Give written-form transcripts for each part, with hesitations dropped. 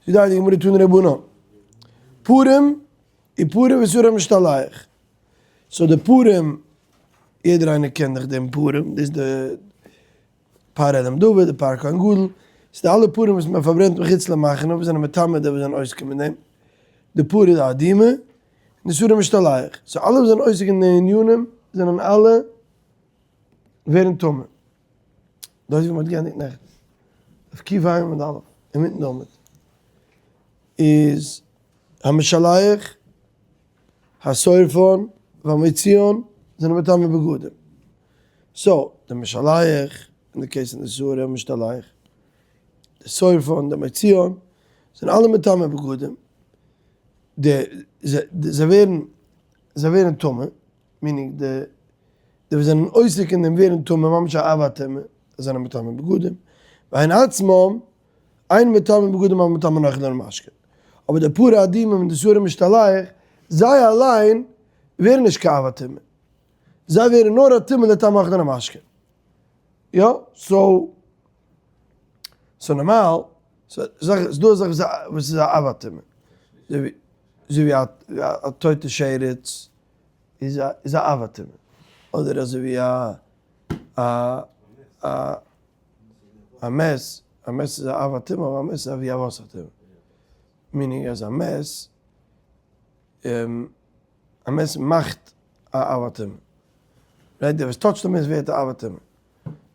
זאגט די הייליגע גמרא תנו רבנן, פרים ופרה ושעיר המשתלח, so די פרים, יעדער איינער קען דאך דעם פרים, דאס איז די פר עלם דוד, די פר כהן גדול, ס'איז די אלע פרים וואס מען פארברענט מחוץ למחנה וואס זענען מטמא די וואס זענען עוסק מיט דעם, די פרה די אדומה, און די שעיר המשתלח, so אלע וואס זענען עוסק אין די ענינים זענען אלע ווערן טמא. דאס איז ווי מ'האט געענדיגט נעכטן, אויף ק"ה עמוד א', אינמיטן די עמוד, איז המשלח, השורפן, והמוציאן, זענען מטמא בגדים. so, די משלח, אין די case פון די שעיר המשתלח, די שורפן, די מוציאן, זענען אלע מטמא בגדים, די, זיי ווערן, זיי ווערן טמא, meaning די די וואס זענען עוסק אין דעם ווערן טמא ממש א אב הטומאה, זיי זענען מטמא בגדים, והן עצמם אין מטמא בגדים אבל מטמא אוכלין ומשקין. אבער די פרה אדומה און די שעיר המשתלח, זיי אליין ווערן נישט קיין אב הטומאה, זיי ווערן נאר א טומאה לטמא אוכלין ומשקין. יא, so so נארמאל, ס'איז דא אזאך וואס איז א אב הטומאה, אזוי ווי א טויטע שרץ, איז א איז א אב הטומאה, אדער אזוי ווי א א א א מת, א מת איז א אב הטומאה אבער א מת איז אבי אבות הטומאה, meaning אז א מת א מת מאכט א אב הטומאה, right דער וואס touch ט א מת ווערט א אב הטומאה,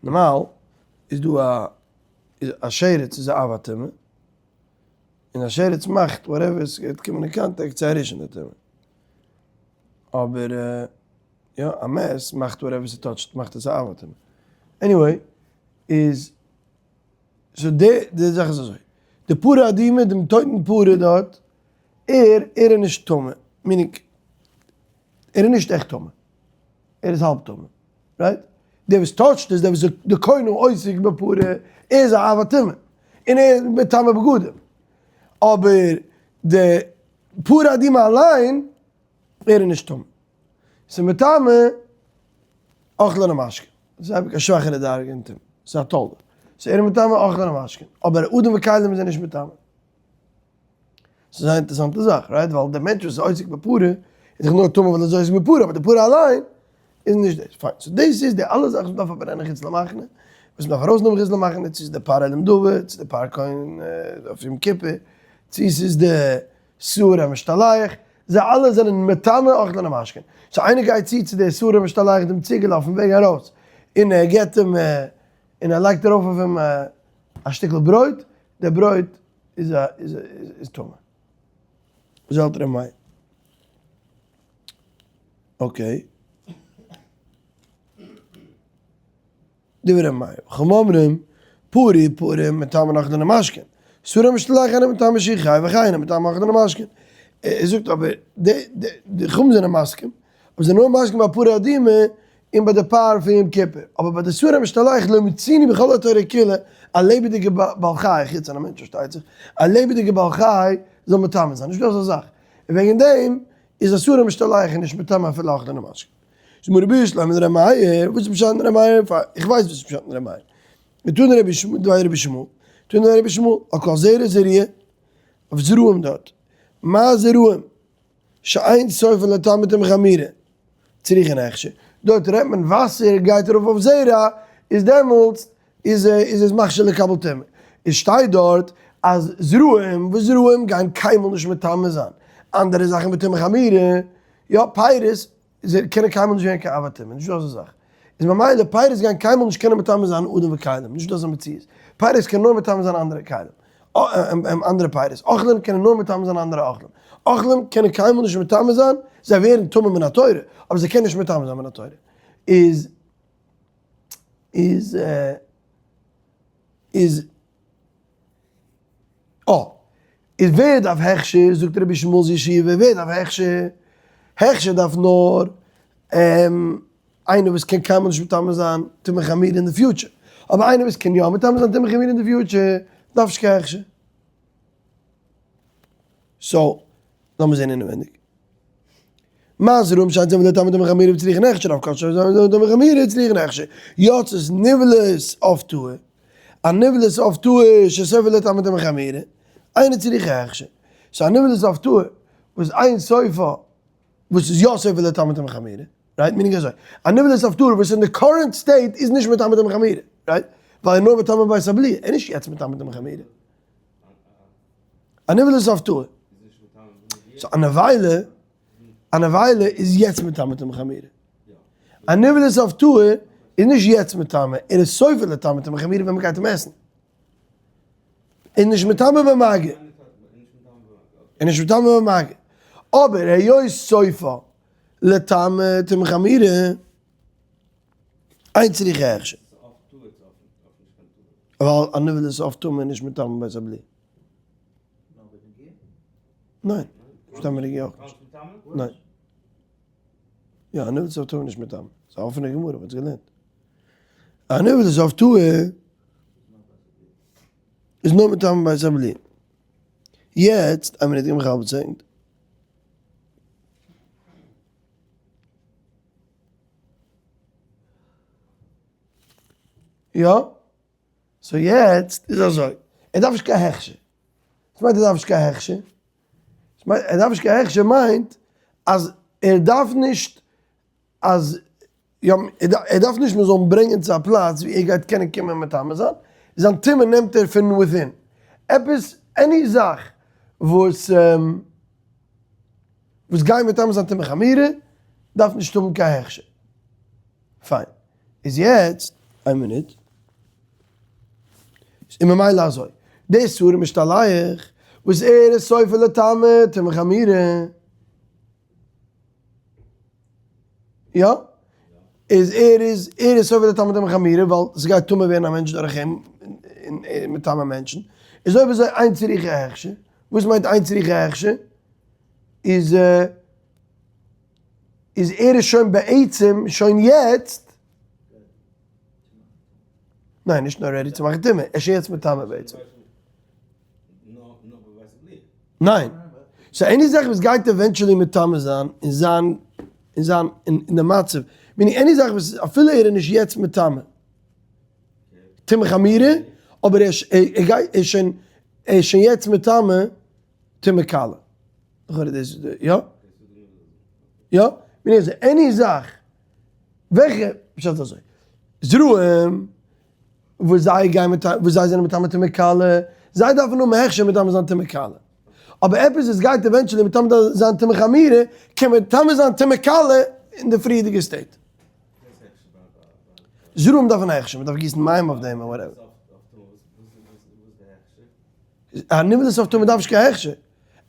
נארמאל איז דא א א שרץ איז א אב הטומאה, און א שרץ מאכט whatever עס גייט קומען אין קאנטעקט צו א ראשון לטומאה. אבער יא א מת מאכט whatever ס' touch ט מאכט עס א אב הטומאה. anyway איז so די די זאך איז אזוי די פרה אדומה דעם טויטן פרה דארט ער ער איז נישט טמא meaning ער איז נישט עכט טמא ער איז האלב טמא right? דער וואס touch ט עס דער וואס איז די קונה עוסק בפרה ער איז א אב הטומאה און ער איז מטמא בגדים אבער די פרה אדומה אליין ער איז נישט טמא. ס'איז מטמא אוכלין ומשקין. ס'איז אייביג א שוואכערע דרגה אין טומאה. ס'איז א תולדה. so ער איז מטמא אוכלין ומשקין. אבער אדם וכלים איז ער נישט מטמא. ס'איז זייער אינטערעסאנטע זאך, right? ווייל דער מענטש וואס איז עוסק בפרה איז דאך נאר טמא ווייל ער איז עוסק בפרה, אבער די פרה אליין איז נישט דאס. פיין. so דאס איז די אלע זאכן וואס מ'דארף פארברענען חוץ למחנה, וואס מ'דארף ארויסנעמען חוץ למחנה, צו ס'איז די פר עלם דוד, צו די פר כהן אויף יום כיפור, צו ס'איז די שעיר המשתלח, זיי אלע זענען מטמא אוכלין ומשקין. so איינער גייט צו צו די שעיר המשתלח דעם ציגעלע אויפן וועג ארויס, און ער געבט אים, און ער לייגט ארויף אויף אים א שטיקל ברויט, די ברויט איז א איז טמא. וואס האלט ר' מאיר? okay. דברי מאיר, וחכמים אומרים, פרה פרים מטמאין אוכלין ומשקין, שעיר המשתלח אינו מטמא שהוא חי וחי אינו מטמא אוכלין ומשקין. ער זאגט אבער די די חכמים זענען מסכים, אבער זיי זענען נאר מסכים ביי פרה אדומה און ביי די פר פון יום כיפור, אבער ביי די שעיר המשתלח לא מצינו בכל התורה כולה א לעבעדיגע בעל חי, חוץ פון א מענטש פארשטייט זיך, א לעבעדיגע בעל חי זאל מטמא זיין, נישטא אזא זאך, און וועגן דעם איז א שעיר המשתלח נישט מטמא אפילו אוכלין ומשקין. זאגט מיר רבי ישלמה ר' מאיר, וואס איז פשט אין ר' מאיר? איך ווייס וואס איז פשט אין ר' מאיר. תנא רבי ישמעאל, דבי רבי ישמעאל, תנא רבי ישמעאל, על כל זרע זריעה, אויף זרעים דארט, מה זרעים? שאין סופן לטמא טומאה חמורה, צריכין הכשר. דארט רעדט מען וואסער גייט ארויף אויף זרע, איז דעמאלטס איז איז עס מכשיר לקבל טומאה. עס שטייט דארט אז זרעים וואס זרעים גייען קיינמאל נישט מטמא זיין אנדערע זאכן בטומאה חמורה, יא פירות זיי קענען קיינמאל נישט ווערן קיין אב הטומאה, נישטא אזא זאך. איז ממילא פירות גייען קיינמאל נישט קענען מטמא זיין אדם וכלים, נישטא אזא מציאות. פירות קענען נאר מטמא זיין אנדערע כלים, אנדערע פירות. אוכלים קענען נאר מטמא זיין אנדערע אוכלים. אוכלים קענען קיינמאל נישט מטמא זיין, זיי ווערן טמא מן התורה, אבער זיי קענען נישט מטמא זיין מן התורה. איז איז איז אה, איז ווער דארף הכשר? זאגט רבי ישמעאל'ס ישיבה, ווער דארף הכשר? הכשר דארף נאר איינער וואס קען קיינמאל נישט מטמא זיין טומאה חמורה אין די future, אבער איינער וואס קען יא מטמא זיין טומאה חמורה אין די future דארף נישט קיין הכשר. so, לאמיר זען אינעווייניג. מה זרעים שאין סופן לטמא טומאה חמורה וצריכין הכשר, אף כל שאין סופן לטמא טומאה חמורה צריכין הכשר. יצאת נבלת עוף טהור. א נבלת עוף טהור שסופן לטמא טומאה חמורה. אינו צריך הכשר. סאו א נבלת עוף טהור וואס אין סופה וואס איז יא סופה לטמא טומאה חמורה, right? Meaning אזוי, א נבלת עוף טהור וואס אין די current state איז נישט מטמא טומאה חמורה, right? ווייל ער איז נאר מטמא בית הבליעה, ער איז נישט יעצט מטמא טומאה חמורה. א נבלת עוף טהור. So א נבילה, א נבילה איז יעצט מטמא טומאה חמורה. א נבלת עוף טהור איז נישט יעצט מטמא, ער איז סופה לטמא טומאה חמורה ווען מ'גייט אים עסן. איז נישט מטמא במגע. איז נישט מטמא במגע. אבער היות סופה לטמא טומאה חמורה, אין צריכה הכשר. ווייל א נבלת עוף טמא איז נישט מטמא בית הבליעה. ניין, נישט מטמא בנגיעה אויך נישט. ניין. יא, א נבלת עוף טמא איז נישט מטמא. ס'איז א אפענע גמרא, מ'האט עס געלערנט. א נבלת עוף טהור איז נאר מטמא בית הבליעה. יעצט, איין מינוט, גיב מיך א האלבע second. יא? So יעצט איז אזוי, ער דארף נישט קיין הכשר. וואס מיינט ער דארף נישט קיין הכשר? ער דארף נישט קיין הכשר מיינט אז ער דארף נישט אז יא ער דארף נישט מען זאל אים ברענגען צו א פלאץ ווי ער גייט קענען קומען מטמא זיין, זיין טומאה נעמט ער פון within. עפעס any זאך וואס וואס גייט מטמא זיין טומאה חמורה דארף נישט האבן קיין הכשר. פיין. איז יעצט, איין מינוט. איז ממילא אזוי. די שעיר משתלח וואס ער איז סופה לטמא טומאה חמורה. יא? איז ער איז ער איז סופה לטמא טומאה חמורה ווייל ס'גייט טמא ווערן א מענטש דורך אים און מטמא מענטשן. איז אויב אזוי אין צריכה הכשר. וואס מיינט אין צריכה הכשר? איז איז ער איז שוין בעצם שוין יעצט ניין נישט נאר ready צו מאכן טומאה, ער איז שוין יעצט מטמא בעצם. ניין. So any זאך וואס גייט eventually מטמא זיין און זיין און זיין אין די מצב, meaning any זאך וואס אפילו ער איז נישט יעצט מטמא טומאה חמורה, אבער ער גייט ער איז שוין ער איז שוין יעצט מטמא טומאה קלה. לכאורה דאס איז די, יא? יא? Meaning אזוי, any זאך וועלכע, פשט אזוי, זרעים וואס זיי גייען מיט וואס זיי זענען מטמא טומאה קלה, זיי דארפן האבן הכשר מטמא זיין טומאה קלה. אבער עפעס וואס גייט eventually מטמא זיין טומאה חמורה, קען מטמא זיין טומאה קלה אין די פריערדיגע state. זרעים דארפן א הכשר, מ'דארף גיסן מים אויף דעם און whatever. א נבלת עוף טמא דארף נישט קיין הכשר,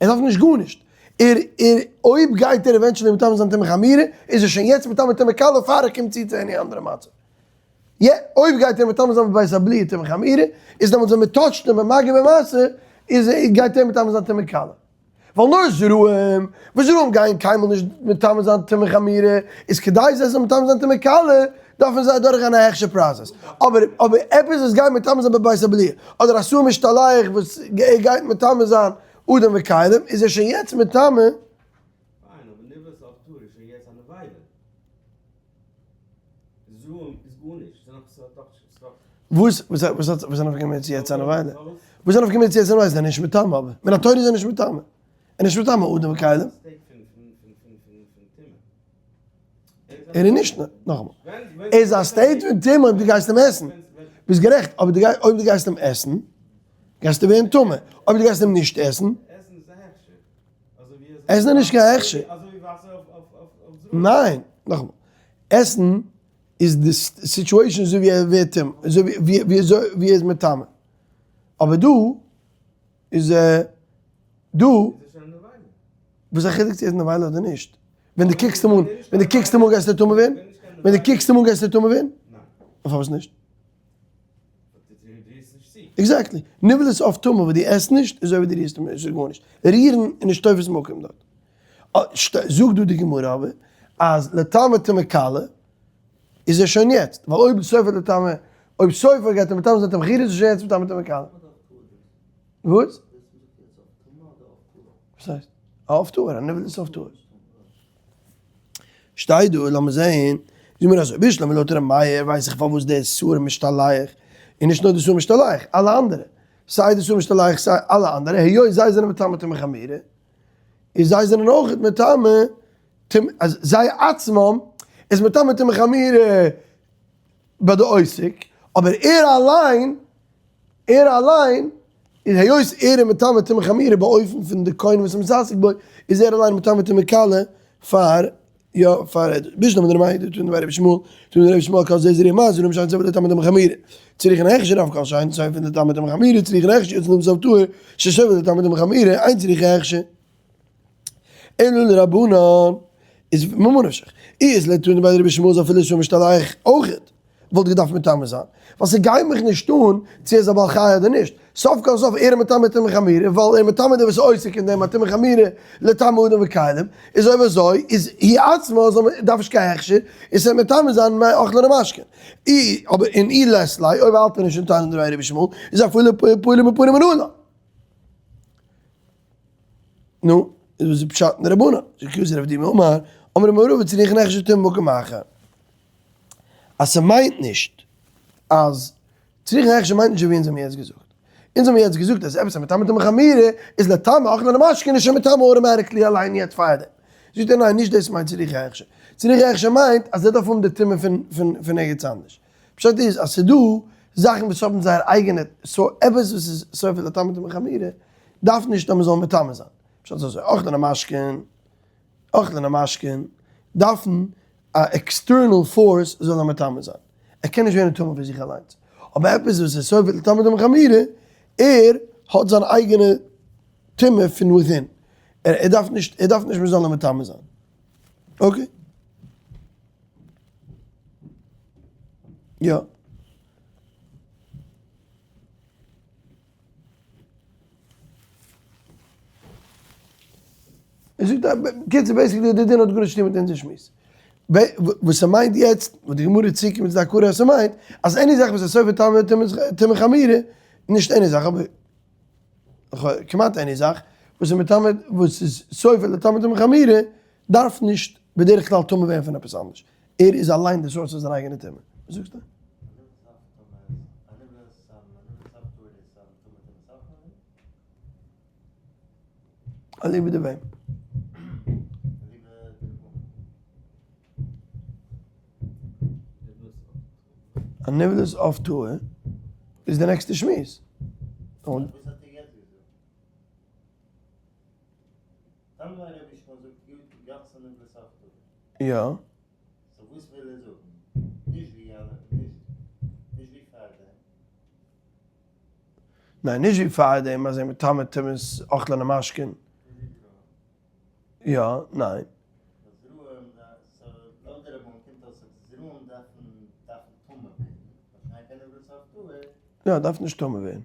ער דארף נישט גארנישט, ער ער אויב גייט ער eventually מטמא זיין טומאה חמורה, איז ער שוין יעצט מטמא טומאה קלה פאר ער קומט צו צו any אנדערע מצב. יע, אויב גייט ער מטמא זיין בבית הבליעה טומאה חמורה, איז דעמאלטס ווען מען touch ט אים במגע במשא, איז גייט ער מטמא זיין טומאה קלה. ווייל נאר זרעים, וואס זרעים גייען קיינמאל נישט מטמא זיין טומאה חמורה, איז כדי זיי זאלן מטמא זיין טומאה קלה, דארפן זיי אדורכגיין א הכשר process. אבער אבער עפעס וואס גייט מטמא זיין בבית הבליעה, אדער א שעיר משתלח וואס ער גייט מטמא זיין אדם וכלים, איז ער שוין יעצט מטמא. פיין, אבער נבלת עוף טהור איז שוין יעצט א נבילה. זרעים איז גארנישט, ס'איז נאך ס'איז דאך. וואס וואס וואס האט וואס איז נפקא מינה צו יעצט א נבילה? וואס איז נפקא מינה צו יעצט א נבילה? איז ער נישט מטמא אבער מן התורה איז ער נישט מטמא. ער איז נישט מטמא אדם וכלים. ער איז נישט, נאכאמאל, ער איז א state פון טומאה אויב דו גייסט אים עסן. ביסט גערעכט, אבער דו אויב דו גייסט אים עסן, גייסטו ווערן טמא. אויב דו גייסט אים נישט עסן, עסן איז נישט קיין הכשר. ניין, נאכאמאל, עסן איז די situation אזוי ווי ער ווערט טמא, אזוי ווי ווי אזוי ווי ער איז מטמא. אבער דא איז דא, וואס איז א חילוק צו ער איז נבילה אדער נישט? ווען דו קוקסט אים אן, ווען דו קוקסט אים אן גייסטו טמא ווערן? ווען דו קוקסט אים אן גייסטו טמא ווערן? פארוואס נישט? Exactly. נבלת עוף טמא וואס דו עסט נישט איז אזוי ווי דו רירסט אים, עס איז גארנישט. רירן איז נישט תופס מקום דארט. זאגט דא די גמרא אבער אז לטמא טומאה קלה איז ער שוין יעצט, ווייל אויב סופה לטמא, אויב סופה גייט ער מטמא זיין טומאה חמורה איז ער שוין יעצט מטמא טומאה קלה. וואס? וואס הייסט? א עוף טהור, א נבלת עוף טהור. שטייט דא, לאמיר זעהן, זאג מיר אזוי, בשלמא לויט ר' מאיר ווייס איך פארוואס דער שעיר משתלח, און נישט נאר דער שעיר משתלח, אלע אנדערע. סיי די שעיר משתלח סיי אלע אנדערע, היות זיי זענען מטמא טומאה חמורה, איז זיי זענען אויך מטמא טומאה, אז זיי עצמם איז מטמא טומאה חמורה ביי די עוסק, אבער ער אליין, ער אליין, איז היות ער איז מטמא טומאה חמורה באופן פון די כהן וואס איז מתעסק בו, איז ער אליין מטמא טומאה קלה פאר יא פאר עדות. בשלמא דרבי מאיר תנא דבי רבי ישמעאל, תנא דבי רבי ישמעאל כל זה זרוע מה זרעים שאין סופו לטמא טומאה חמורה, צריכין הכשר אף כל שאין סופו לטמא טומאה חמורה צריכין הכשר יוצא נבלת עוף טהור שסופו לטמא טומאה חמורה אין צריכין הכשר אלא לרבנן איז ממה נפשך איז לתנא דבי רבי ישמעאל איז אפילו שעיר משתלח אויכעט. וואלט געדארפט מטמא זיין, ווייל ס'גייט מיך נישט אן צו ער איז א בעל חי אדער נישט, סוף כל סוף ער איז מטמא טומאה חמורה, ווייל ער איז מטמא דער וואס איז עוסק אין דעם א טומאה חמורה לטמא אדם וכלים, איז אויב אזוי איז היא עצמה זאל מען דארף נישט קיין הכשר, און ס'וועט מטמא זיין מי אוכלין ומשקין. אי אבער און אי לית ליה, אויב האלט ער נישט אין תנא דבי רבי ישמעאל, איז אפילו פועלים בפנים מנלן. נו, איז וואס איז פשט אין די רבנן? זאגט יוסף רב דימי אמר, אמרי מערבא צריכין הכשר טומאה במקום אחר. אז ס'מיינט נישט אז צריכין הכשר מיינט נישט ווי אונז האבן יעצט געזאגט. אונז האבן יעצט געזאגט אז עפעס א מטמא טומאה חמורה איז לטמא אוכלין ומשקין איז שוין מטמא automatically אליין יעצט פארדעם. זאגט ער ניין נישט דאס מיינט צריכין הכשר. צריכין הכשר מיינט אז ער דארף האבן די טומאה פון פון פון ערגעץ אנדערש. פשט איז אז ס'דא זאכן וואס האבן זייער אייגענע סאו עפעס וואס איז סופו לטמא טומאה חמורה דארף נישט אז מ'זאל מטמא זיין. פשט איז אזוי אוכלין ומשקין אוכלין ומשקין דארפן א external force זאל אים מטמא זיין, ער קען נישט ווערן טמא פון זיך אליינס, אבער עפעס וואס איז סופו לטמא טומאה חמורה, ער האט זיין אייגענע טומאה פון within, ער דארף נישט, ער דארף נישט מען זאל אים מטמא זיין. Okay. יא. ער זאגט א קיצור basically די דין האט גארנישט צוטון מיט אונזער שמועס. וואס ס'מיינט יעצט, וואס די גמרא צוקומט צו די הכרה אז ס'מיינט, אז any זאך וואס איז סופו לטמא טומאה חמורה, נישט any זאך אבער כמעט any זאך, וואס איז מטמא וואס איז סופו לטמא טומאה חמורה, דארף נישט בדרך כלל טמא ווערן פון עפעס אנדערש. ער איז אליין די source פון זיין אייגענע טומאה. וואס זאגסטו? אליבא דוועם? א נבלת עוף טהור איז די נעקסטע שמועס. יא. so וואס וויל ער זאגן? נישט ווי אלע, נישט נישט ווי פארדעם. ניין נישט ווי פארדעם אז ער מטמא טומאת אוכלין ומשקין. יא, ניין. יא, דארף נישט טמא ווערן.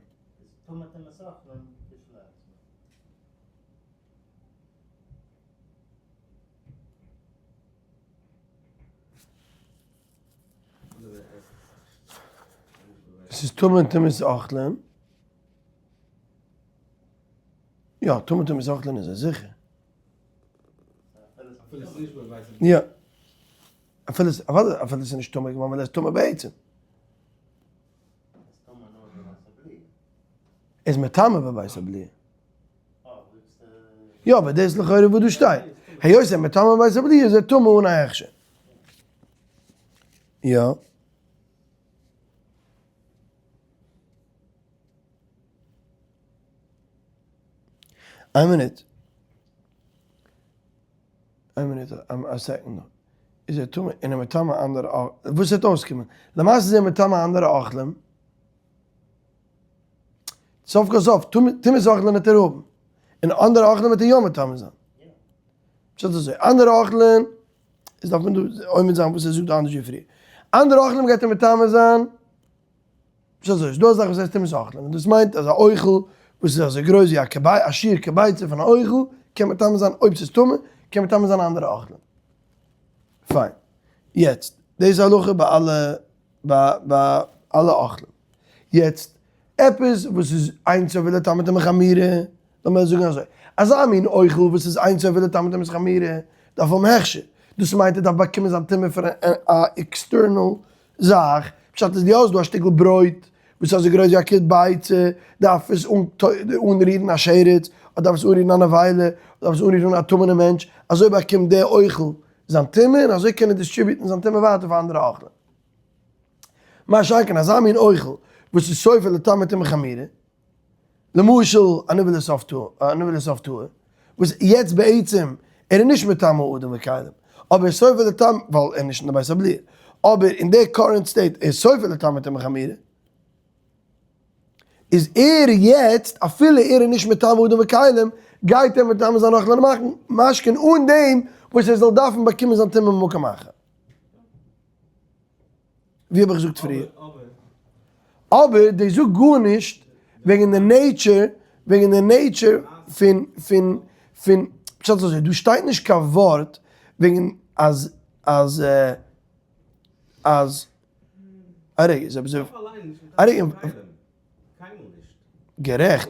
עס איז טמא טומאת אוכלין. יא, טמא טומאת אוכלין איז ער זיכער. יא. אפילו אפילו עס איז נישט טמא געווארן ווייל ער איז טמא בעצם. ער איז מטמא בבית הבליעה. יא אבער דאס איז לכאורה וואס דא שטייט. היות ער איז מטמא בבית הבליעה איז ער טמא אן א הכשר. יא. איין מינוט. איין מינוט, א second. איז ער טמא און ער מטמא אנדערע וואס וועט אויסקומען? למעשה איז ער מטמא אנדערע אוכלים. סוף כל סוף, טומאת אוכלין וועט ער האבן, און אנדערע אוכלין וועט ער יא מטמא זיין. פשט איז אזוי, אנדערע אוכלין, איז דארף מען דא עומד זיין וואס ער זאגט דא אנדערש ווי פריער. אנדערע אוכלים גייט ער מטמא זיין, פשט אזוי, ס'איז דא א זאך וואס הייסט טומאת אוכלין, און דאס מיינט אז א אוכל וואס איז אזוי גרויס ווי א שיעור כביצה פון א אוכל, קען מטמא זיין, אויב ס'איז טמא, קען מטמא זיין אנדערע אוכלים. פיין. יעצט, דאס איז הלכה ביי אלע ביי אלע אוכלים. יעצט, עפעס וואס איז אין סופו לטמא טומאה חמורה, לאמיר זאגן אזוי, אזא מין אוכל וואס איז אין סופו לטמא טומאה חמורה, דארף האבן הכשר, דאס מיינט ער דארף באקומען זיין טומאה פון א external זאך, פשט איז דו האסט דא א שטיקל ברויט וואס איז אזוי גרויס ווי א כביצה, דארף עס אנרירן א שרץ, אדער דארף עס אנרירן א נבילה, אדער דארף עס אנרירן א טמא'נע מענטש, אזוי באקומט דער אוכל זיין טומאה און אזוי קען ער distribute ן זיין טומאה ווייטער פאר אנדערע אוכלים. מה שאין כן אזא מין אוכל וואס איז סופו לטמא טומאה חמורה, למשל א נבלת עוף טהור, א נבלת עוף טהור, וואס יעצט בעצם ער איז נישט מטמא אדם וכלים, אבער סופו לטמא, ווייל ער איז נישט אין די בית הבליעה, אבער אין די current state איז סופו לטמא טומאה חמורה, איז ער יעצט אפילו ער איז נישט מטמא אדם וכלים, גייט ער מטמא זיין אוכלין און משקין אן דעם וואס ער זאל דארפן באקומען זיין טומאה ממקום אחר. ווי האב איך געזאגט פריער? אבער דאס זאגט גארנישט וועגן די nature, וועגן די nature פון פון פון, פשט אזוי, דא שטייט נישט קיין ווארט וועגן אז אז אז, א רגע, איז אבער א רגע, גערעכט,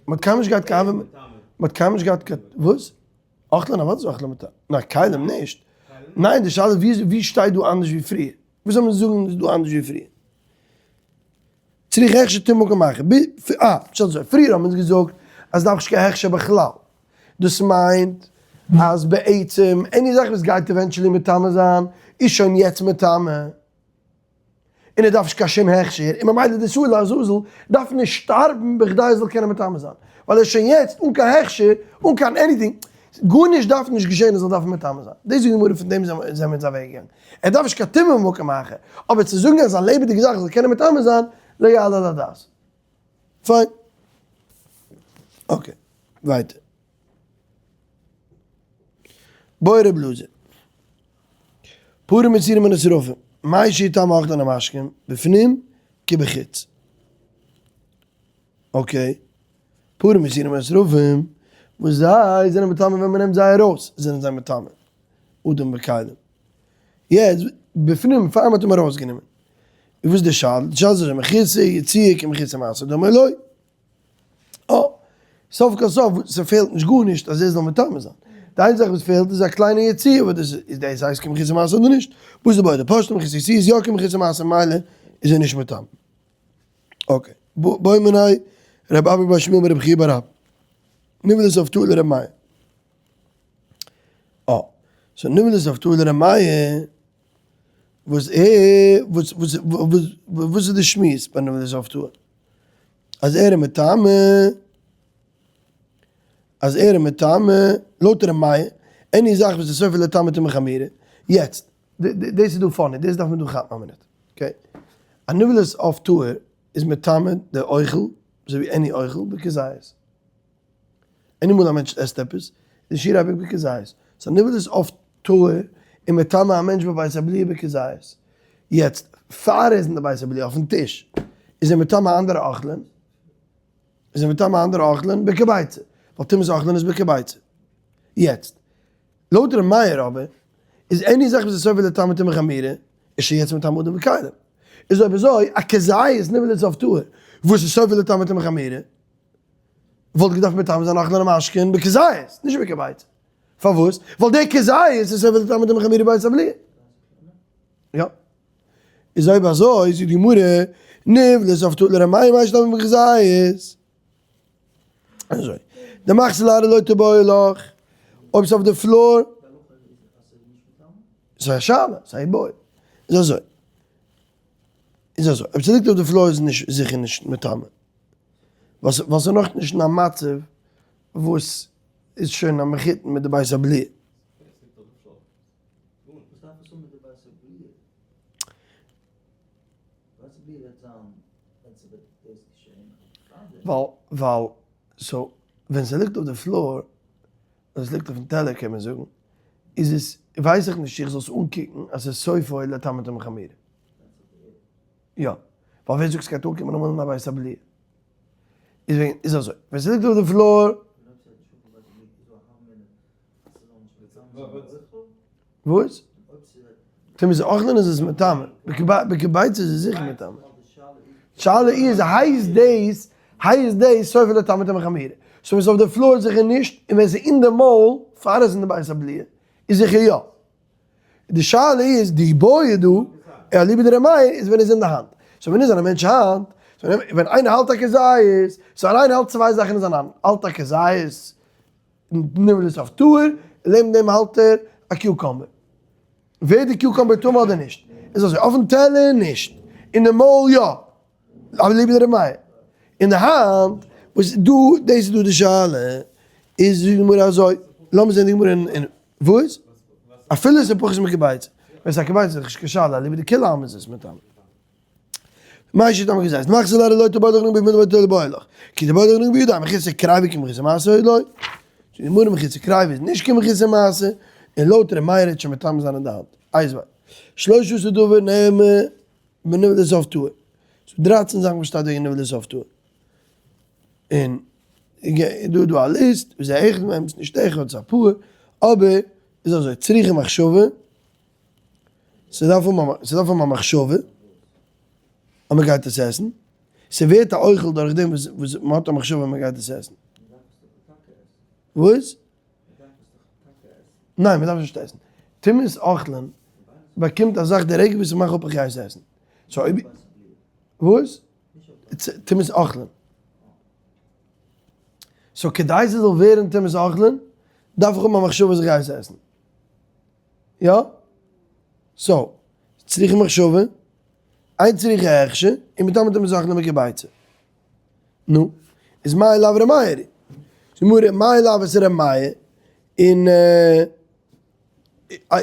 מ'האט קיינמאל נישט געהאט קיין, מ'האט קיינמאל נישט געהאט קיין, וואס? אוכלין אוודאי איז אוכלין מטמא, נאר כלים נישט. ניין די שאלה איז ווי ווי שטייט דא אנדערש ווי פריער? וואס זאל מען זאגן איז דא אנדערש ווי פריער? צריך הכשר טומאה במקום אחר. אה, פשט אזוי, פריער האבן אונז געזאגט אז דארף נישט קיין הכשר בכלל. דאס מיינט אז בעצם any זאך וואס גייט eventually מטמא זיין איז שוין יעצט מטמא. און ער דארף נישט קיין שום הכשר, און ממילא די שעיר לעזאזל דארף נישט שטארבן בכדי ער זאל קענען מטמא זיין, ווייל ער איז שוין יעצט אן קיין הכשר, אן קיין anything, גארנישט דארף נישט געשען ער זאל דארפן מטמא זיין, דאס זאגט די גמרא פון דעם זענען מיר אונז אוועק געגאנגען, ער דארף נישט קיין טומאה במקום אחר, אבער צו זאגן אז א לעבעדיגע זאך זאל קענען מטמא זיין, לא יעלה על הדעת. פיין. okay, ווייטער. בעי ר' אלעזר. פרים מצורים הנשרפים, מהו שיטמאו אוכלין ומשקין, בפנים כבחוץ. okay. פרים מצורים הנשרפים, וואס זיי זענען מטמא ווען מ'נעמט זיי ארויס, זענען זיי מטמא. אדם וכלים. יעצט, בפנים, פאר מ'האט אים ארויסגענומען. איז וואס די שאלה? די שאלה איז אזוי, מחוסר יציאה כמחוסר מעשה דמי לא. אה, סוף כל סוף, ס'פעלט נישט גארנישט אז ער זאל מטמא זיין. די איינציגע זאך וואס פעלט איז א קליינע יציאה, וואס דאס איז דאס הייסט כמחוסר מעשה אדער נישט. וואס איז ביידע? פשט מחוסר יציאה איז יא כמחוסר מעשה ממילא איז ער נישט מטמא. okay. בעא מיניה רב אבא בר שמואל מרבי חייא בר אבא. נבלת עוף טהור לרבי מאיר. אה. so נבלת עוף טהור לרבי מאיר. וואס ער, וואס וואס וואס איז די שמועס ביי נבלת עוף טהור? אז ער איז מטמא, אז ער איז מטמא, לויט ר' מאיר, any זאך וואס איז סופו לטמא טומאה חמורה, יעצט, דאס איז דא funny, דאס דארף מען דא כאפן א מינוט, okay? א נבלת עוף טהור איז מטמא די אוכל, אזוי ווי any אוכל, בכזית. any מאל א מענטש עסט עפעס, איז שיעור אבק בכזית. so נבלת עוף טהור איז מטמא א מענטש בבית הבליעה בכזית. יעצט, פאר ער איז אין די בית הבליעה אויפן טיש, איז ער מטמא אנדערע אוכלים, איז ער מטמא אנדערע אוכלים בכביצה, ווייל טומאת אוכלין איז בכביצה. יעצט, לויט ר' מאיר אבער, איז any זאך וואס איז סופו לטמא טומאה חמורה, איז שוין יעצט מטמא אדם וכלים. איז אויב אזוי, א כזית נבלת עוף טהור, וואס איז סופו לטמא טומאה חמורה, וואלט געדארפט מטמא זיין אוכלין ומשקין בכזית, נישט בכביצה. פארוואס? ווייל דער כזית איז סופו לטמא טומאה חמורה בבית הבליעה. יא. איז אויב אזוי זאגט די גמרא, נבלת עוף טהור לר' מאיר מהו שיטמא בכזית. אזוי. דמחתא לארעא לא תיבעי לך, אויב ס'איז אויף די floor, ס'איז א שאלה, ס'איז א איבעיא. איז אזוי. איז אזוי, אויב ס'ליגט אויף די floor איז נישט זיכער נישט מטמא. ווייל ס'איז נאכנישט אין א מצב וואס איז שוין א מחותן מיט די בית הבליעה. ווייל ווייל so ווען ס'ליגט אויף די floor, אדער ס'ליגט אויפן טעלער קען מען זאגן, איז עס ווייס איך נישט צו איך זאל עס אנקוקן אז ס'איז סופו לטמא טומאה חמורה. יא, ווייל ווער זאגט ס'גייט אנקומען אמאל אין א בית הבליעה? איז וועגן איז אזוי, ווען ס'ליגט אויף די floor. וואס? טומאת אוכלין איז עס מטמא, בכביצה איז עס זיכער מטמא. שאלה איז הייסט דאס, הייסט דאס סופו לטמא טומאה חמורה? so ווען ס'איז אויף די floor זיכער נישט, און ווען ס'איז אין די מויל פאר עס איז אין די בית הבליעה איז זיכער יא. די שאלה איז די איבעיא דא, אליבא דר' מאיר איז ווען איז אין די האנט. so ווען איז אין א מענטש האנט, ווען איינער האלט א כזית, so ווען איינער האלט צוויי זאכן אין זיין האנט, האלט א כזית נבלת עוף טהור, און לעבן דעם האלט ער א cucumber. ווערט די cucumber טמא אדער נישט? איז אזוי, אויפן טעלער נישט, אין די מויל יא. אליבא דר' מאיר. אין די האנט, וואס דא, דאס איז דא די שאלה, איז זאגט די גמרא אזוי, לאמיר זען די גמרא אין וואס? אפילו עס איז פחות מכביצה, ווען עס איז א כביצה איז דאך נישט קיין שאלה, אליבא דכולי עלמא איז עס מטמא. מאי שיטה מכזית, מחזיר לה לא תבוא לך נגבי ולא תבוא לך, כי תבוא לך נגבי ידיים, מחוסר קריבה כמחוסר מעשה או לא. זאגט די גמרא מחוסר קריבה איז נישט כמחוסר מעשה, און לויט ר' מאיר העט שוין מטמא זיין אין די האנט. איז שלושה עשר דבר נאמר בנבלת עוף טהור. ס'דא דרייצן זאכן וואס שטייט וועגן נבלת עוף טהור. און דא איז דא א list, וואס איז א אחד מהם, ס'איז נישט אחד, ס'איז אפאר, אבער איז אזוי, צריכה מחשבה, ס'דארף האבן א מחשבה אז מ'גייט עס עסן, ס'ווערט א אוכל דורך דעם וואס מ'האט א מחשבה אז מ'גייט עס עסן. וואס? ניין מ'דארף נישט עסן. טומאת אוכלין באקומט א זאך די רגע וואס איך מאך אפ איך גיי עס עסן. so אויב. וואס? טומאת אוכלין. so כדי ס'זאל ווערן טומאת אוכלין דארף איך האבן א מחשבה אז איך גיי עס עסן. יא? so, צריכה מחשבה, אין צריכה הכשר, און מטמא טומאת אוכלין בכביצה. נו, איז מאי לאו ר' מאיר? זאגט די גמרא, מאי לאו איז ר' מאיר, און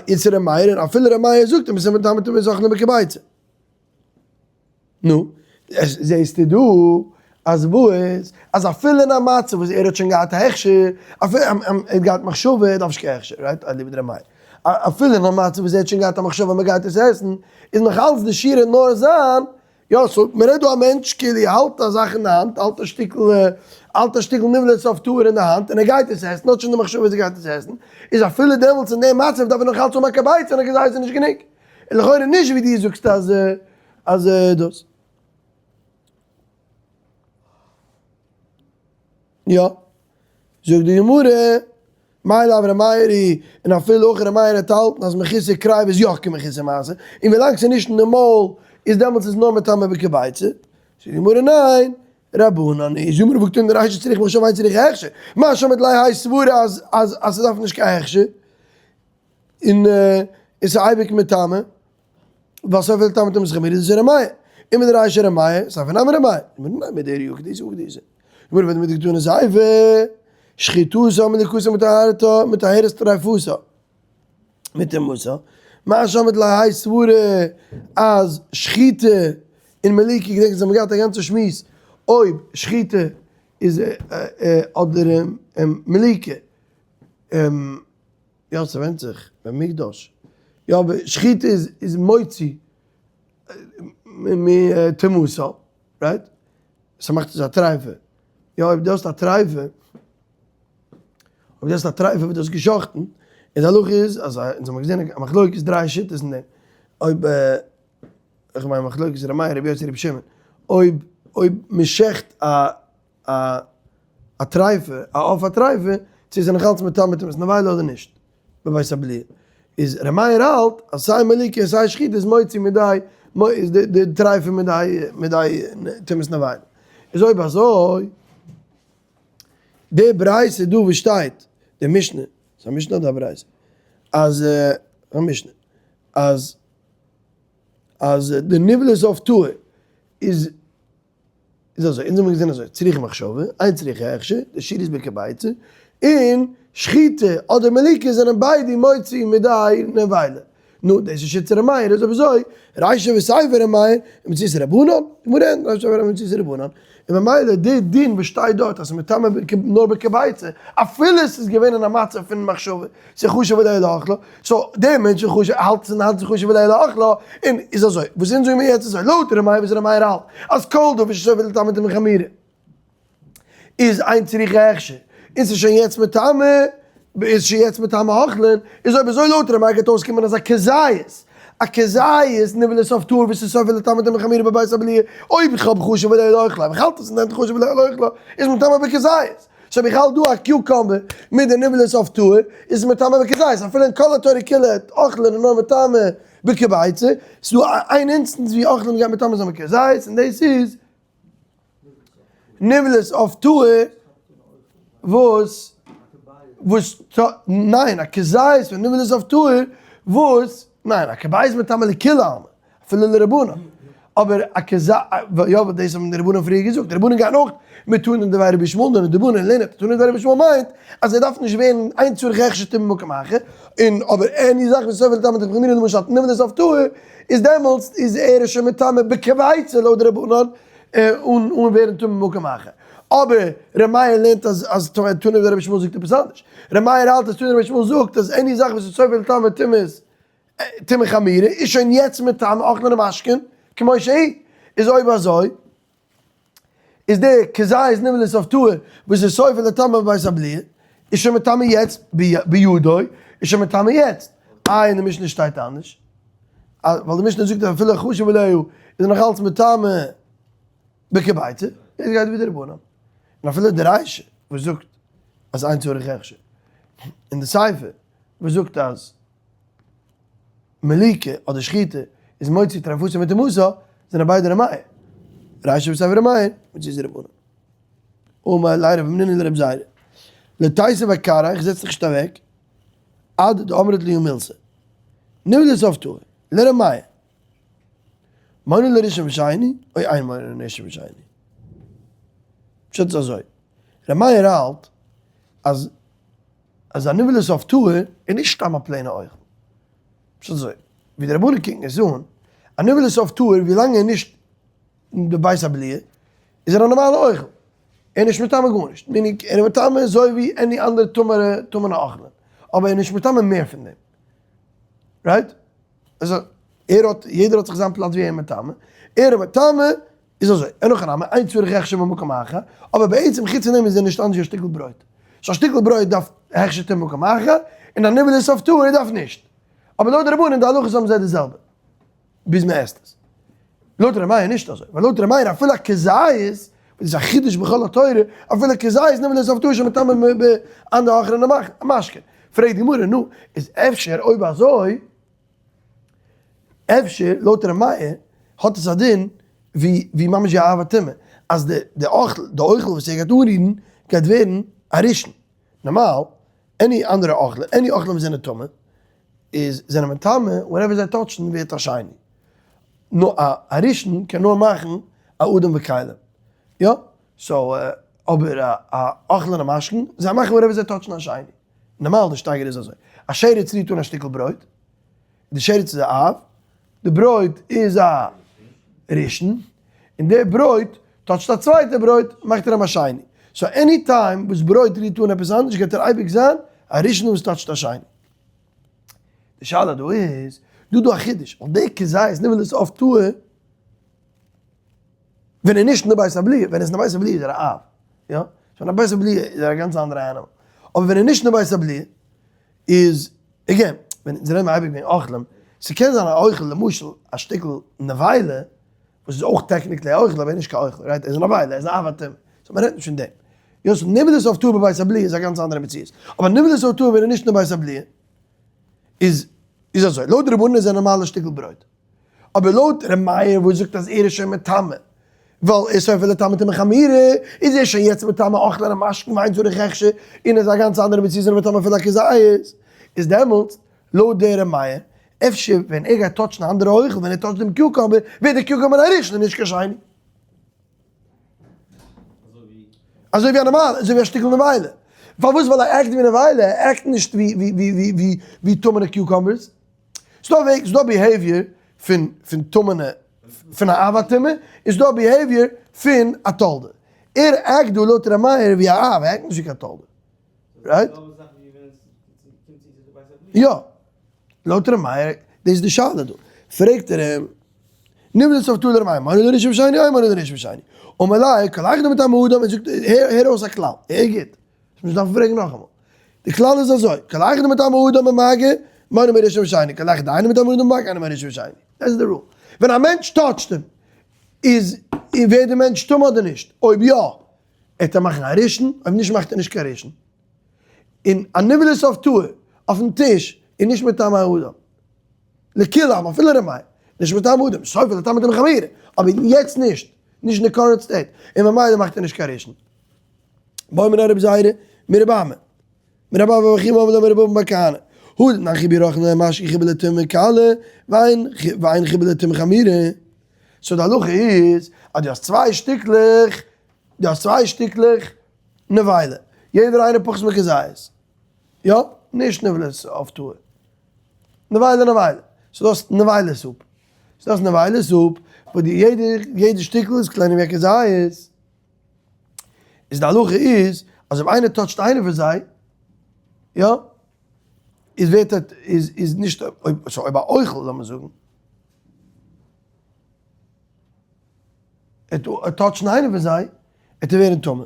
איז ר' מאיר, און אפילו ר' מאיר זאגט אז מטמא טומאת אוכלין בכביצה. נו, זעהסטו דא אז וואס? אז אפילו אין א מצב וואס ער האט שוין געהאט א הכשר, אפילו ער האט געהאט מחשבה, ער דארף נישט קיין הכשר, right? אליבא דר' מאיר. אפילו אין א מצב וואס ער האט שוין געהאט א מחשבה אז מען גייט עס עסן, איז נאך אלץ די שיעור נאר זיין, יא, so מען רעדט דא א מענטש כאילו האלט א זאך אין די האנט, האלט א שטיקל, האלט א שטיקל נבלת עוף טהור אין די האנט, און ער גייט עס עסן, האט שוין די מחשבה אז ער גייט עס עסן, איז אפילו דעמאלטס אין דעם מצב דארף ער נאך אלץ האבן א כביצה און א כזית איז נישט גענוג. איז לכאורה נישט ווי דו זאגסט אז אז דאס. יא. זאגט די גמרא, מאי לאו ר' מאיר היא, און אפילו אויך ר' מאיר האט האלטן אז מחוסר קריבה איז יא כמחוסר מעשה, און ווילאנג ס'איז נישט אין די מויל איז דעמאלטס איז נאר מטמא בכביצה. זאגט די גמרא ניין, רבנן היא, זאגט גמרא והקתני רישא צריכה מחשבה אין צריכה הכשר, מה שומעת להאי סברא אז אז אז ס'דארף נישט קיין הכשר, און עס איז אייביג מטמא, ווייל סוף וועלט טמא טומאת חמור איז עס ר' מאיר, און מיט די רישא ר' מאיר, ספר נמי ר' מאיר, מיט די ריעא כדאיתא הא כדאיתא. גמרא ווען מיט די קטנה סיפא, שחיטתה מליקתה מטהרתה מטהרת טריפתה מטומאתה, מה שמת להאי סברא אז שחיטה און מליקה געדענקט אז מ'האט געהאט א גאנצע שמועס אויב שחיטה איז אדער מליקה. יא ס'ווענדט זיך במקדש, יא אבער שחיטה איז איז מוציא מטומאתה, right? ס'מאכט עס א טרייפה, יא אויב דו האסט א טרייפה, אויב דו האסט א טרייפה וואס דו האסט גע'שחט'ן, און די הלכה איז אז אונז האבן געזען א מחלוקת דריי שיטות אין דעם, אויב איך מיין מחלוקת ר' מאיר רבי יוסי רבי שמעון, אויב אויב מ'שחט א א א טרייפה, א עוף א טרייפה, צו עס איז נאך אלץ מטמא טומאת נבילה אדער נישט, בבית הבליעה. איז ר' מאיר האלט אז סיי מליקה און סיי שחיטה איז מוציא מידי, איז די די טרייפה מידי מידי טומאת נבילה. איז אויב אזוי, די ברייתא דא וואס שטייט, די משנה, ס'איז א משנה אדער א ברייתא? אז א משנה, אז אז די נבלת עוף טהור איז איז אזוי, אונז האבן געזען אזוי, צריכה מחשבה, אין צריכה הכשר, די שיעור איז בכביצה, און שחיטה אדער מליקה זענען ביידע מוציא מידי נבילה. נו, דאס איז שיטת ר' מאיר, איז אויב אזוי, רישא וסיפא ר' מאיר, ומציעתא רבנן, גמרא אין, רישא וסיפא ומציעתא רבנן, און ממילא די דין וואס שטייט דארט אז ס'איז מטמא נאר בכביצה, אפילו ס'איז געווען אין א מצב פון מחשבה, ס'איז חשוב עליה לאכלה, so דער מענטש איז חשוב, האלט עס אין האנט איז חשוב עליה לאכלה, און איז אזוי, וואס אונז זאגן מיר יעצט איז אזוי, לויט ר' מאיר וואס ר' מאיר האלט אז כל דבר שסופו לטמא טומאה חמורה איז אין צריכה הכשר, און ס'איז שוין יעצט מטמא, איז שוין יעצט מטמא אוכלין, איז אויב אזוי לויט ר' מאיר גייט אויסקומען אז א כזית, א כזית נבלת עוף טהור וואס איז סופו לטמא טומאה חמורה בבית הבליעה, אויב איך האב חשוב עליה לאכלה, אויב איך האלט עס אין די האנט חשוב עליה לאכלה, איז מטמא בכזית. so אויב איך האלט דא א cucumber מיט די נבלת עוף טהור, איז עס מטמא בכזית, אפילו אין כל התורה כולה אוכלין איז נאר מטמא בכביצה, ס'איז דא איין instance ווי אוכלין גייט מטמא זיין בכזית, און דאס איז. נבלת עוף טהור וואס וואס ניין א כזית פון נבלת עוף טהור וואס ניין א כבית מטמא לכולי עלמא אפילו לרבנן אבער א כזית יא ווייל דאס האבן די רבנן פריער געזאגט די רבנן גייען אויך מיט תנא דבי רבי ישמעאל נאר די רבנן לערנען תנא דבי רבי ישמעאל מיינט אז ער דארף נישט ווערן אין צריך הכשר טומאה במקום אחר און אבער any זאך וואס סובל טמא דורך מינים למשל נבלת עוף טהור איז דעמאלטס איז ער שוין מטמא בכביצה לויט די רבנן אן אן ווערן טמא במקום אחר. אבער ר' מאיר לערנט אז אז תנא דבי רבי ישמעאל זאגט עפעס אנדערש. ר' מאיר האלט אז תנא דבי רבי ישמעאל זאגט אז any זאך וואס איז סובל טמא טומאת טומאה חמורה איז שוין יעצט מטמא אוכלין ומשקין כמו שהיא. איז אויב אזוי איז די כזית נבלת עוף טהור וואס איז סובל לטמא בבית הבליעה איז שוין מטמא יעצט בידו איז שוין מטמא יעצט. איי אין די משנה שטייט אנדערש? ווייל די משנה זאגט אז אפילו חשוב עליו איז נאך אלץ מטמא בכביצה, דאס גייט ווי די רבנן, און אפילו די רישא וואס זאגט אז אין צריך הכשר, און די סיפא וואס זאגט אז מליקה אדער שחיטה איז מוציא טריפתו מטומאתו, זענען ביידע ר' מאיר, רישא וסיפא ר' מאיר, מוציא איז רבנן. אמר ליה רב המנונא לרב זירא, לא תיתיב אכרעך, איך זעץ דיך נישט אוועק, עד דאמרת להו מילתא. נבלת עוף טהור, לר' מאיר. מונה לראשון ושני, או אין מונה לראשון ושני. פשט איז אזוי, ר' מאיר האלט אז אז א נבלת עוף טהור איז נישט סתם א plain ע אוכל. פשט איז אזוי, ווי די רבנים קוקן עס אן, א נבלת עוף טהור ווילאנג ער איז נישט אין די בית הבליעה איז ער א נארמאלע אוכל. ער איז נישט מטמא גארנישט, meaning ער איז מטמא אזוי ווי any אנדערע טמא'נע טמא'נע אוכלים, אבער ער איז נישט מטמא מער פון דעם. Right? אז ער האט, יעדער האט זיך זיין פלאץ ווי ער איז מטמא, ער איז מטמא איז אזוי, אין הכי נמי, אין צריך הכשר במקום אחר, אבער בעצם חוץ פון דעם איז ער נישט אנדערש ווי א שטיקל ברויט. So א שטיקל ברויט דארף הכשר טומאה במקום אחר, און א נבלת עוף טהור דארף נישט. אבער לויט די רבנן די הלכות האבן זיי די זעלבע. ביז מען עסט עס. לויט ר' מאיר נישט אזוי, ווייל לויט ר' מאיר אפילו א כזית, וואס איז א חידוש בכל התורה, אפילו כזית נבלת עוף טהור שמטמא באנדערע אוכלין ומשקין. פרעגט די גמרא, נו, איז אפשר אויב אזוי, אפשר לויט ר' מאיר האט עס א דין ווי ווי ממש ווי א אב הטומאה, אז די די אוכל די אוכל וואס ער גייט אנרירן גייט ווערן א ראשון. נארמאל, any אנדערע אוכלים, any אוכלים וואס זענען טמא, איז זענען מטמא, whatever זיי touch ן ווערט א שני. נו א א ראשון קען נאר מאכן א אדם וכלים. יא? So אבער א א אוכלין ומשקין, זיי מאכן whatever זיי touch ן א שני. נארמאל די שטייגער איז אזוי. א שרץ רירט אן א שטיקל ברויט, די שרץ איז א אב, די ברויט איז א ראשון, און די ברויט touch ט א צווייטע ברויט מאכט ער אים א שני. So any time וואס ברויט רירט אן עפעס אנדערש גייט ער אייביג זיין א ראשון וואס touch ט א שני. די שאלה דא איז, דא דא א חידוש, ווייל די כזית נבלת עוף טהור, ווען ער נישט אין די בית הבליעה, ווען ער איז אין די בית הבליעה איז ער א אב, יא? So אין א בית הבליעה איז ער א גאנץ אנדערע animal, אבער ווען ער איז נישט אין די בית הבליעה איז, again, ווען אונז רעדן אייביג וועגן אוכלים, ס'קען זיין א אוכל למשל א שטיקל נבילה, וואס איז אויך technically א אוכל אבער נישט קיין אוכל, right? ער איז א נבילה, ער איז א אב הטומאה, so מ'רעדט נישט פון דעם. יא, so נבלת עוף טהור בבית הבליעה איז א גאנץ אנדערע מציאות. אבער נבלת עוף טהור ווען ער איז נישט אין בית הבליעה איז איז אזוי, לויט די רבנן איז ער א נארמאלע שטיקל ברויט. אבער לויט ר' מאיר וואס זאגט אז ער איז שוין מטמא, ווייל ער איז סובל לטמא טומאה חמורה, איז ער שוין יעצט מטמא אוכלין ומשקין ואין צריך הכשר, און איז א גאנץ אנדערע מציאות און מטמא אפילו א כזית, איז דעמאלטס לויט דער ר' מאיר, אפשר ווען ער גייט touch ן א אנדערע אוכל, ווען ער touch ט דעם cucumber, ווערט דער cucumber א ראשון און נישט קיין שני. אזוי ווי א נארמאלע, אזוי ווי א שטיקל נבילה. פארוואס? ווייל ער act ווי נבילה, ער act נישט ווי ווי טמא'נע cucumbers. ס'דא א וועג, ס'דא behavior פון פון טמא'נע, פון א אב הטומאה, און ס'דא behavior פון א תולדה. ער act דא לויט ר' מאיר ווי א אב, ער act נישט ווי קיין תולדה. Right? יא. לויט ר' מאיר, דאס איז די שאלה דא. פרעגט ער אים, נבלת עוף טהור לר' מאיר, מונה לראשון ושני או אין מונה לראשון ושני? אמר ליה, כל היכא דמטמא אדם, ער זאגט, הער אויס א כלל, הער גוט, איך דארף פרעגן נאכאמאל. די כלל איז אזוי, כל היכא דמטמא אדם במגע, מונה מראשון ושני, כל היכא דאינו מטמא אדם במגע, אינו מונה מראשון ושני. דאס איז די rule. ווען א מענטש touch ט אים, איז ווערט די מענטש טמא אדער נישט? אויב יא, עט ער מאכן א ראשון, אויב נישט מאכט ער נישט קיין ראשון. און א נבלת עוף טהור אויפן טיש איז נישט מטמא אדם. לכולם, אפילו ר' מאיר, נישט מטמא אדם, סופה לטמא טומאה חמורה, אבער יעצט נישט. נישט אין די current state, און ממילא מאכט ער נישט קיין ראשון. בעא מיניה רבי זירא מרבי אמי, מרבי אבא בר חייא אמר ליה מרבי אבין בר כהנא, הא דתנן חיבור אוכלין על ידי משקה חיבור לטומאה קלה, ואין חיבור לטומאה חמורה. so די הלכה איז אז דו האסט צוויי שטיקלעך, דו האסט צוויי שטיקלעך נבילה, יעדער איינער פחות מכזית, יא? נישט נבלת עוף טהור, נבילה נבילה, so דו האסט נבילה soup, so דו האסט נבילה soup, וואס די יעדע יעדע שטיקל איז קלענער ווי א כזית, איז די הלכה איז אז אויב איינער touch ט איינער פון זיי, יא? איז ווערט ער איז איז נישט אויב so אויב א אוכל לאמיר זאגן. ער touch ן איינער פון זיי, וועט ער ווערן טמא.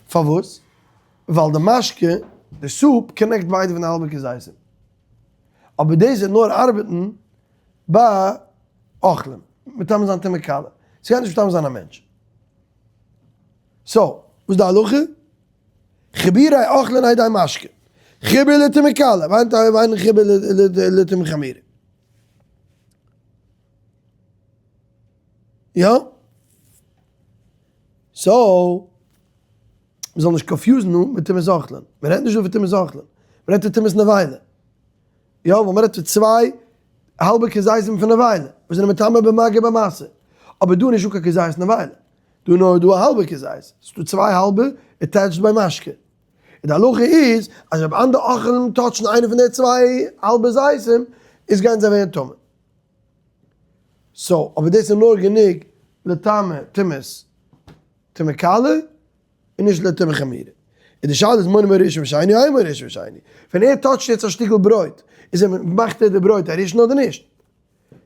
פארוואס? ווייל די משקה, די soup, connect ביידע פון די האלבע כזיתים. אבער דאס וועט נאר ארבעטן ביי אוכלים, מטמא זיין טומאה קלה. ס'גייט נישט מטמא זיין א מענטש. so, וואס איז די הלכה? חיבורי אוכלין על ידי משקה. חיבור לטומאה קלה, ואין חיבור לטומאה חמורה. יא? so, מ'זאל נישט confuse ן מיט טומאת אוכלין. מ'רעדט נישט דא פון טומאת אוכלין. מ'רעדט פון טומאת נבילה. יא, ווייל מ'רעדט פון צוויי האלבע כזיתים פון נבילה, וואס זענען מטמא במגע במשא. אבער דא איז נישטא קיין כזית נבילה. דא איז נאר דא א האלבע כזית. ס'איז דא צוויי האלבע attached ביי משקה. און די הלכה איז אז אויב אנדערע אוכלים touch ן איינע פון די צוויי האלבע זיתים איז גייען זיי ווערן טמא. so אבער דאס איז נאר גענוג לטמא טומאת טומאה קלה און נישט לטומאה חמורה. און די שאלה איז מונה מראשון ושני או אין מונה ראשון ושני. ווען ער touch ט יעצט א שטיקל ברויט איז ער מאכט ער די ברויט א ראשון אדער נישט?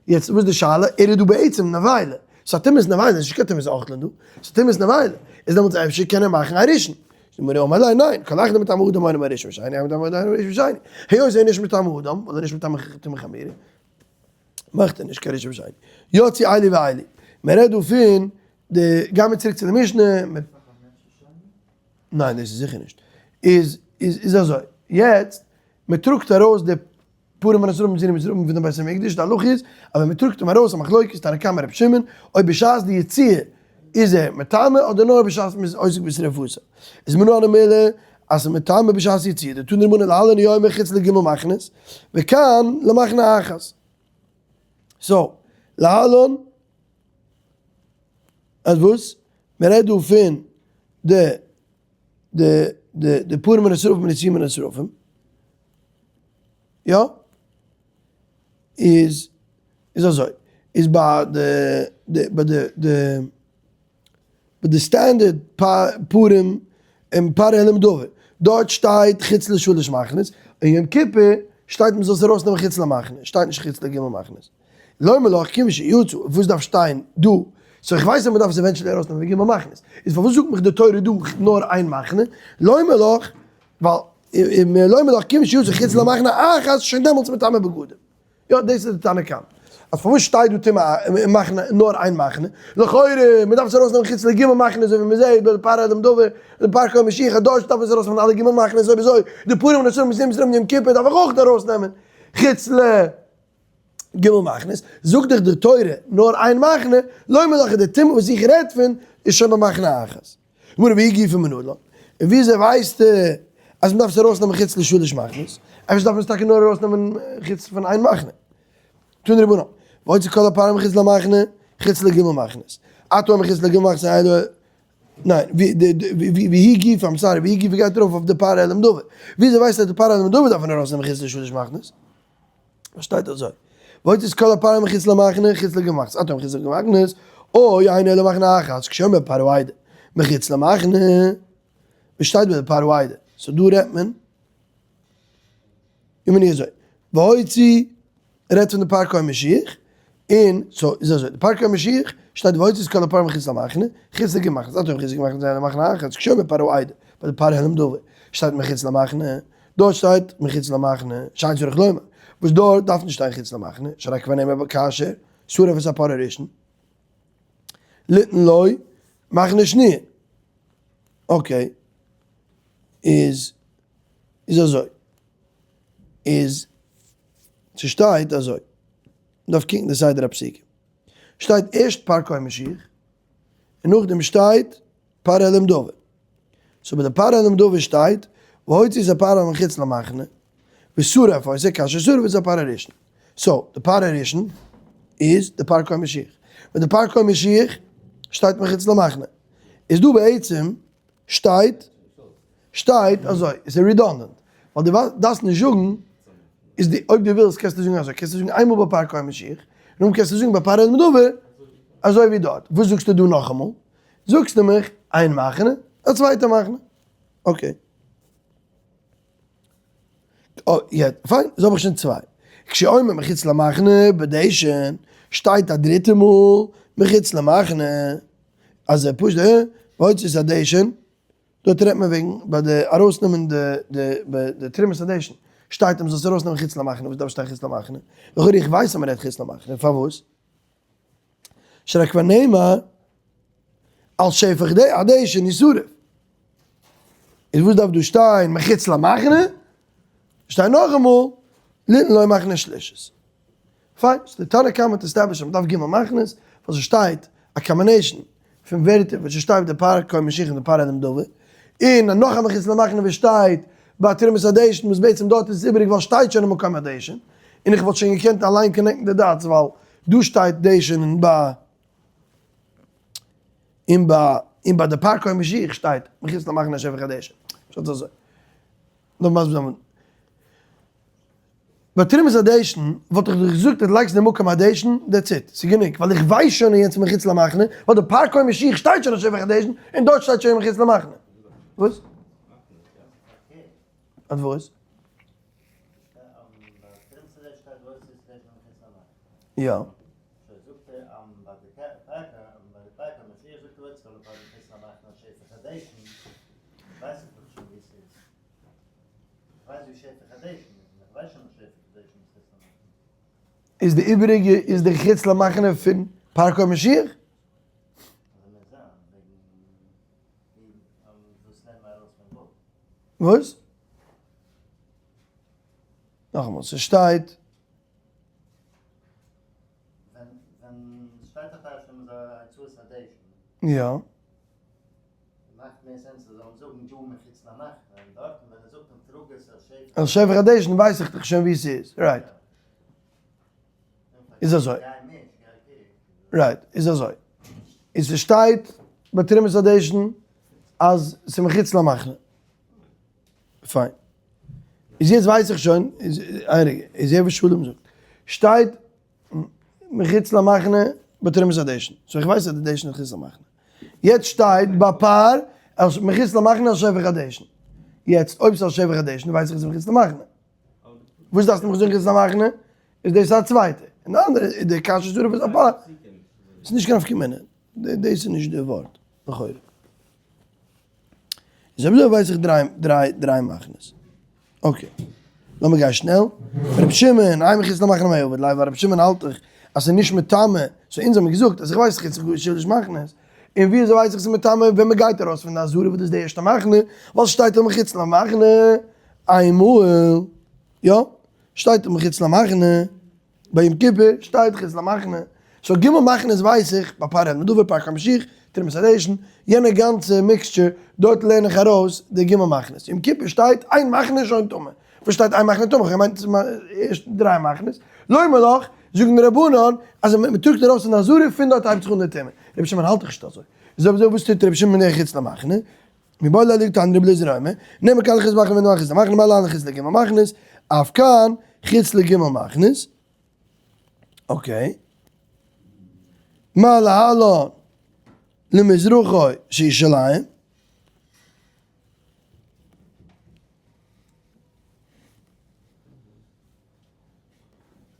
יעצט וואס איז די שאלה? ער איז דא בעצם נבילה, ס'איז א טומאת נבילה, ס'איז נישט קיין טומאת אוכלין דא, ס'איז טומאת נבילה, איז דעמאלטס אפשר קען ער מאכן א ראשון. זאגט די גמרא אמר ליה ניין, כל היכא דמטמא אדם מונה מראשון ושני, היכא דמטמא אדם מראשון ושני, היות ער איז נישט מטמא אדם, ווייל ער איז נישט מטמא טומאה חמורה, מאכט ער נישט קיין ראשון ושני. יצאו אלו ואלו, מען רעדט דא פון די, גיי מיר צוריק צו די משנה, ניין דאס איז זיכער נישט, איז איז אזוי, יעצט מען טראגט ארויס די פרים מן השרפים זינים ושרפים פון דעם בית המקדש, די הלכה איז אז ווען מען טראגט אים ארויס א מחלוקת תנא קמא רבי שמעון, אויב בשעת די יציאה איז ער מטמא אדער נאר בשעת מען איז עוסק בשריפתו, איז מנא הני מילי אז ס'איז מטמא בשעת יציאה, דתנו רבנן להלן הוא אומר חוץ לג' מחנות, וכאן למחנה אחת. so, להלן, אז וואס? מען רעדט דא פון די די די די פרים מן השרפים און יציאה מן השרפים. יא? איז איז אזוי, איז ביי די די ביי די די ביי די standard פרים און פר העלם דבר, דארט שטייט חוץ לשלש מחנות, און יום כיפור שטייט מען זאל עס ארויסנעמען חוץ למחנה, שטייט נישט חוץ לג' מחנות. לומר לך כיוון שיצא, וואס דארף שטיין דא? so איך ווייס אז מען דארף עס eventually ארויסנעמען פון ג' מחנות, איז פארוואס זאגט מיך די תורה דא נאר איין מחנה? לומר לך, ווייל לומר לך כיוון שיצא חוץ למחנה אחת שוין דעמאלטס מטמא בגדים. יא דאס איז די תנא קמא. אז פארוואס שטייט דא טומאה מחנה נאר איין מחנה? לכאורה מען דארף עס ארויסנעמען חוץ לג' מחנות אזוי ווי מען זעט ביי די פר העלם דבר, די פר כהן משיח דארט דארף מען עס ארויסנעמען אלע ג' מחנות אויב אזוי די פרים ונשאים ונשיאים ושרים יום כיפור דארף איך אויך ארויסנעמען חוץ ל. ג' מחנות, זאגט דיך די תורה נאר איין מחנה, לומר לך די טומאה וואס איך רעד פון איז שוין במחנה אחת. גמרא והיא גופא מנא לן, און וויאזוי ווייסטו אז מ'דארף עס ארויסנעמען חוץ לשלש מחנות? אפשר דארף מען עס טאקע נאר ארויסנעמען חוץ פון איין מחנה? תנו רבנן, והוציא כל הפר מחוץ למחנה, חוץ לג' מחנות. אתה אומר חוץ לג' מחנות אלו ניין, והיא גופא, I'm sorry, והיא גופא גייט ארויף אויף די פר העלם דבר. וויאזוי ווייסטו אז די פר העלם דבר דארף מען ארויסנעמען חוץ לשלש מחנות? שטייט אזוי, והוציא את כל הפר מחוץ למחנה, חוץ לג' מחנות, אתה מחוץ לג' מחנות, או אינו אלא מחנה אחת, כשאומר פר העדה, מחוץ למחנה, וואס שטייט ביי די פר העדה? so דא רעדט מען, איך מיין אזוי, והוציא רעדט פון די פר כהן משיח, און so איז אזוי, די פר כהן משיח שטייט והוציא את כל הפר מחוץ למחנה, חוץ לג' מחנות, אתה מחוץ לג' מחנות, אינו אלא מחנה אחת, כשאומר פר העדה, ביי די פר העלם דבר, שטייט מחוץ למחנה, דארט שטייט מחוץ למחנה, שאין צריך לומר, וואס דארט דארף נישט שטיין חוץ למחנה, שהרי כבר נאמר כאשר שרף את הפר הראשון, ליתן לו מחנה שניה. okay, איז איז אזוי, איז ס'שטייט אזוי, מ'דארף קוקן די סדר הפסוקים, שטייט ערשט פר כהן משיח. און נאכדעם שטייט פר העלם דבר. so ביי די פר העלם דבר שטייט והוציא את הפר מחוץ למחנה ושרף אותו כאשר שרף את הפר הראשון. so די פר הראשון איז די פר כהן משיח. ווען די פר כהן משיח שטייט מחוץ למחנה איז דא בעצם שטייט שטייט אזוי איז redundant ווייל די דארפסט נישט זאגן איז די אויב די ווילסט קענסטו זאגן אזוי קענסטו זאגן איינמאל ביי פר כהן משיח נאכדעם קענסטו זאגן ביי פר העלם דבר אזוי ווי דארט וואס זאגסטו דא נאכאמאל? זאגסטו מיך איין מחנה א צווייטע מחנה okay. יעצט פיין איז האב איך שוין צוויי. כשאומר מחוץ למחנה בדשן שטייט א דריטע מאל מחוץ למחנה אז ער פשוט והוציא את הדשן דארט רעדט מען וועגן ביי די ארויסנעמען די די די תרומת הדשן שטייט אז מ'זאל עס ארויסנעמען חוץ למחנה וואס דארף שטיין חוץ למחנה? לכאורה איך ווייס אז מ'רעדט חוץ למחנה פארוואס? שהרי כבר נאמר על שפך הדשן ישרף. איז וואס דארף דא שטיין מחוץ למחנה? שטיין נאכאמאל ליתן לו מחנה שלישית. פיין, so די תנא קמא האט establish ט אז מ'דארף ג' מחנות, ווייל ס'שטייט א combination פון ווערטער וואס ס'שטייט די פר כהן משיח און די פר העלם דבר, און נאך א מחוץ למחנה וואס שטייט ביי תרומת הדשן וואס בעצם דארט איז עס איבעריג ווייל שטייט שוין אין מקום הדשן, און איך וואלט שוין געקענט אליין connect ן די dots ווייל דא שטייט דשן און ביי און ביי און ביי די פר כהן משיח שטייט מחוץ למחנה שפך הדשן. פשט אזוי. נאר מסביר זיין. ביי תרומת הדשן וואלט איך דיר געזאגט אז לייגסט די מקום הדשן, that's it, ס'איז גענוג, ווייל איך ווייס שוין אז יענץ איז מחוץ למחנה, ווייל די פר כהן משיח שטייט שוין אויף שפך הדשן, און דארט שטייט שוין מחוץ למחנה. וואס? אז וואס? יא. איז די איבעריגע איז די חוץ למחנה פון פר כהן משיח? וואס? נאכאמאל, ס'שטייט. יא. מאכט מער sense זיי זאלן זאגן דא מחוץ למחנה און דארטן ווען ער זאגט אים טראג עס על שפך. על שפך הדשן ווייס איך דאך שוין ווי ס'איז, right. איז אזוי. right, איז אזוי. איז ס'שטייט ביי תרומת הדשן אז ס'מחוץ למחנה. פיין. איז יעצט ווייס איך שוין, איז איין רגע, איז הער וואס שלום זאגט. שטייט מחוץ למחנה בתרומת הדשן. so איך ווייס אז די דשן איז חוץ למחנה. יעצט שטייט בפר מחוץ למחנה על שפך הדשן. יעצט אויב ס'איז על שפך הדשן ווייס איך אז ס'איז מחוץ למחנה. וואס דארפסטו מיך זאגן חוץ למחנה? איז דאס א צווייטע. און די אנדערע איז די כאשר שרף את הפר. ס'איז נישט קיין נפקא מינה. דאס איז נישט די ווארט לכאורה. איז אויב אזוי ווייס איך דריי דריי דריי מחנות. okay. לאמיר גיין שנעל. רבי שמעון, אין מחוץ למחנה מאי עביד ליה, ווייל רבי שמעון האלט דאך אז ס'איז נישט מטמא, so אונז האמיר געזאגט אז איך ווייס דאך יעצט איך שלש מחנות, און ווי אזוי ווייס איך ס'איז מטמא ווען מ'גייט ארויס פון די עזרה וואס דאס איז די ערשטע מחנה, ווייל ס'שטייט דאך מחוץ למחנה איינמאל, יא? שטייט דאך מחוץ למחנה. ביי יום כיפור שטייט חוץ למחנה, so ג' מחנות ווייס איך, ביי פר העלם דבר, פר כהן משיח, תרומת הדשן, יענע גאנצע mixture, דארט לערן איך ארויס די ג' מחנות. יום כיפור שטייט איין מחנה שוין טמא. וואס שטייט איין מחנה טמא? כ'האב געמיינט ערשט דריי מחנות. לומר לך, זאגן די רבנן, אז ווען מ'טראגט ארויס אין די עזרה, פון דארט הייבט זיך אן די טומאה. רבי שמעון האלט דאך נישט אזוי. איז אויב אזוי וואס טוט רבי שמעון מיט די חוץ למחנה? מיבעי ליה לכדתניא רבי אליעזר אומר, נאמר כאן חוץ למחנה ונאמר חוץ למחנה מה להלן חוץ לג' מחנות, אף כאן חוץ לג' מחנות. okay. מה להלן למזרחו של ירושלים.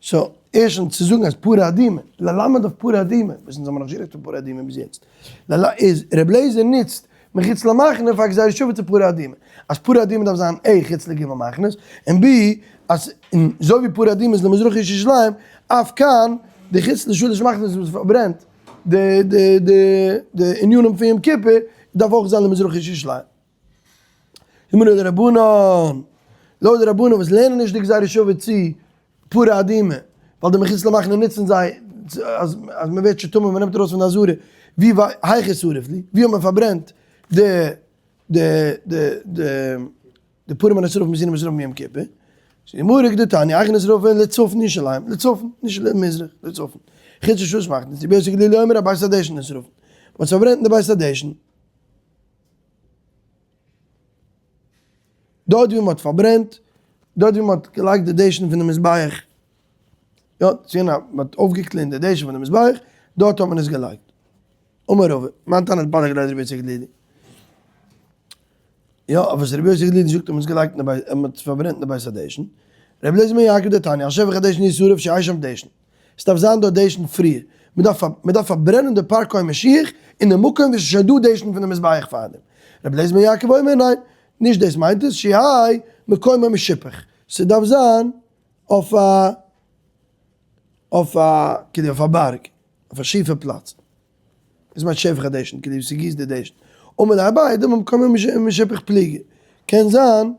so, ערשטנס צו זאגן אז פרה אדומה, ללמד אויף פרה אדומה, וואס אונז האבן נאך נישט גערעדט פון פרה אדומה ביז יעצט, איז ר' לעזער נוצט מחוץ למחנה פאר גזירה שווה צו פרה אדומה, אז פרה אדומה דארף זיין א חוץ לג' מחנות, און ב אז און אזוי ווי פרה אדומה איז למזרח ירושלים, אף כאן די חוץ לשלש מחנות וואס פארברענט די די די די ענינים פון יום כיפור דארף אויך זיין למזרח ירושלים. גמרא דרבנן, לויט די רבנן וואס לערנען נישט די גזירה שווה צו פרה אדומה, ווייל די מחוץ למחנה נוצן זיי אז אז מען ווערט שוין טמא מען נעמט ארויס פון די עזרה, ווי היכא שריף להו, ווי האט מען פארברענט די די די די די פרים הנשרפים איז אינעם זעלבן יום כיפור, זאגט די גמרא כדתניא היכן נשרפין לצפון ירושלים, לצפון, נישט למזרח, לצפון, חוץ לשלוש מחנות, רבי יוסי הגלילי אומר אבית הדשן נשרפין, מען האט פארברענט אין די בית הדשן, דארט ווי מען האט פארברענט, דארט ווי מען האט געלייגט די דשן פון די מזבח, יא, ס'איז געווען א, מען האט אויפגעקלינט די דשן פון די מזבח, דארט האט מען עס געלייגט. אמר רבא, מאן תנא דפליג עליה דרבי יוסי הגלילי. יא, אבער וואס רבי יוסי הגלילי זאגט האט מען עס געלייגט אין די בית, מען האט עס פארברענט אין די בית הדשן. רבי אליעזר בן יעקב דתניא, על שפך הדשן ישרף שיהא שם דשן. עס דארף זיין דארט דשן פריער. מען דארף מען דארף פארברענען די פר כהן משיח אין די מקום וואו עס איז שוין דא דשן פון די מזבח פארדעם. רבי אליעזר בן יעקב אומר, ניין, נישט דאס מיינט עס, שיהא מקומו משופח. ס'דארף זיין אויף א אויף א כאילו אויף א בארג, אויף א שיפע פלאץ. דאס מיינט שפך הדשן, כאילו ס'גיסט די דשן. אמר ליה אביי, דלמא מקומו משופח פליגי. קען זיין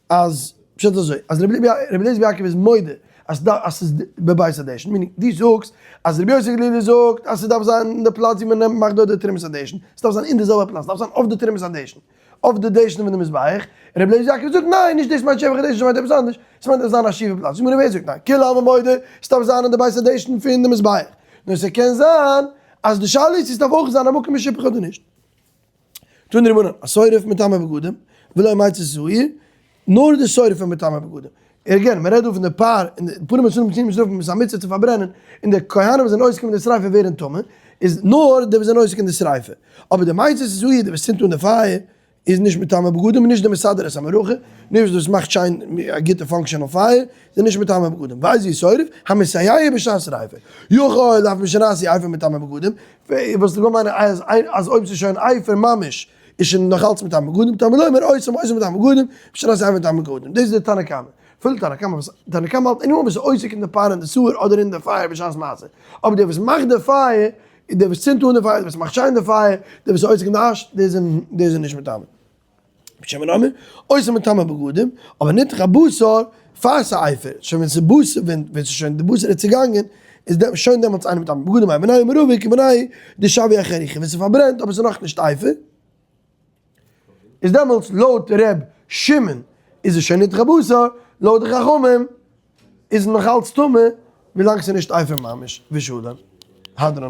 אז, פשט אזוי, אז רבי אליעזר בן יעקב איז מודה אז אז ס'איז בבית הדשן, meaning דו זאגסט אז רבי יוסי הגלילי זאגט אז ס'דארף זיין אין די פלאץ ווי מ'נעמט מאכט דארט די תרומת הדשן, ס'דארף זיין אין די זעלבע פלאץ, ס'דארף זיין אויף די תרומת הדשן, אויף די דשן פון די מזבח, רבי אליעזר בן יעקב זאגט ניין, נישט דאס מיינט שפך הדשן, ס'מיינט עפעס אנדערש, ס'מיינט דארף זיין א שיפע פלאץ, זאג מיר ווער זאגט ניין, כולי עלמא מודה, ס'דארף זיין אין די בית הדשן פון די מזבח, נאר ס'קען זיין אז די שאלה איז צו ס'דארף אויך זיין א מקום משופח אדער נישט. תנו רבנן, השורף מטמא בגדים, ולא מצית את האור, נאר די שורף איז מטמא בגדים. again, מען רעדט דא פון די פר, און די פרים הנשרפים וכינים הנשרפים וואס איז א מצוה צו פארברענען, און די כהנים וואס זענען עוסק אין די שריפה ווערן טמא, איז נאר די וואס זענען עוסק אין די שריפה. אבער די מצית את האור, די וואס צינדט אן די פייער, איז נישט מטמא בגדים, נישט די מסדר את המערכה, נישט וואס מאכט שיין א גוטע functional פייער, איז נישט מטמא בגדים. ואיזהו שורף, המסייע בשעת שריפה. יכול אף משנעשו אפר מטמא בגדים, וואס די גמ' מיינט אז אז אויב ס'איז שוין אפר ממש איז שוין נאך אלץ מטמא בגדים, תלמוד לומר אותם אותם מטמא בגדים, משנעשו אפר מטמא בגדים. דאס איז די תנא קמא. אפילו תנא קמא וואס תנא קמא האלט anyone וואס איז עוסק אין די פאר און די שעיר אדער אין די פייער בשעת מעשה. אבער דער וואס מאכט די פייער, דער וואס צינדט אן די פייער, דער וואס מאכט שיין די פייער, דער וואס איז עוסק אין די אש, דער איז נישט מטמא. רבי שמעון אומר, אותם מטמא בגדים, אבער נתך הבשר פאר ס'איז אפר, שוין ווען ס'איז בשר, ווען ס'איז שוין די בשר איז צעגאנגען, איז דעם שוין דעמאלטס אינו מטמא בגדים, מאי מינייהו אמר רבא כמינייהו דשויה אחריכא, ווען ס'איז פארברענט אבער ס'איז נאכנישט אפר, איז דעמאלטס לויט ר' שמעון איז עס שוין נתך הבשר, לויט די חכמים איז נאך אלץ טמא ווילאנג ס'איז נישט אפר ממש, ושלום. הדרן.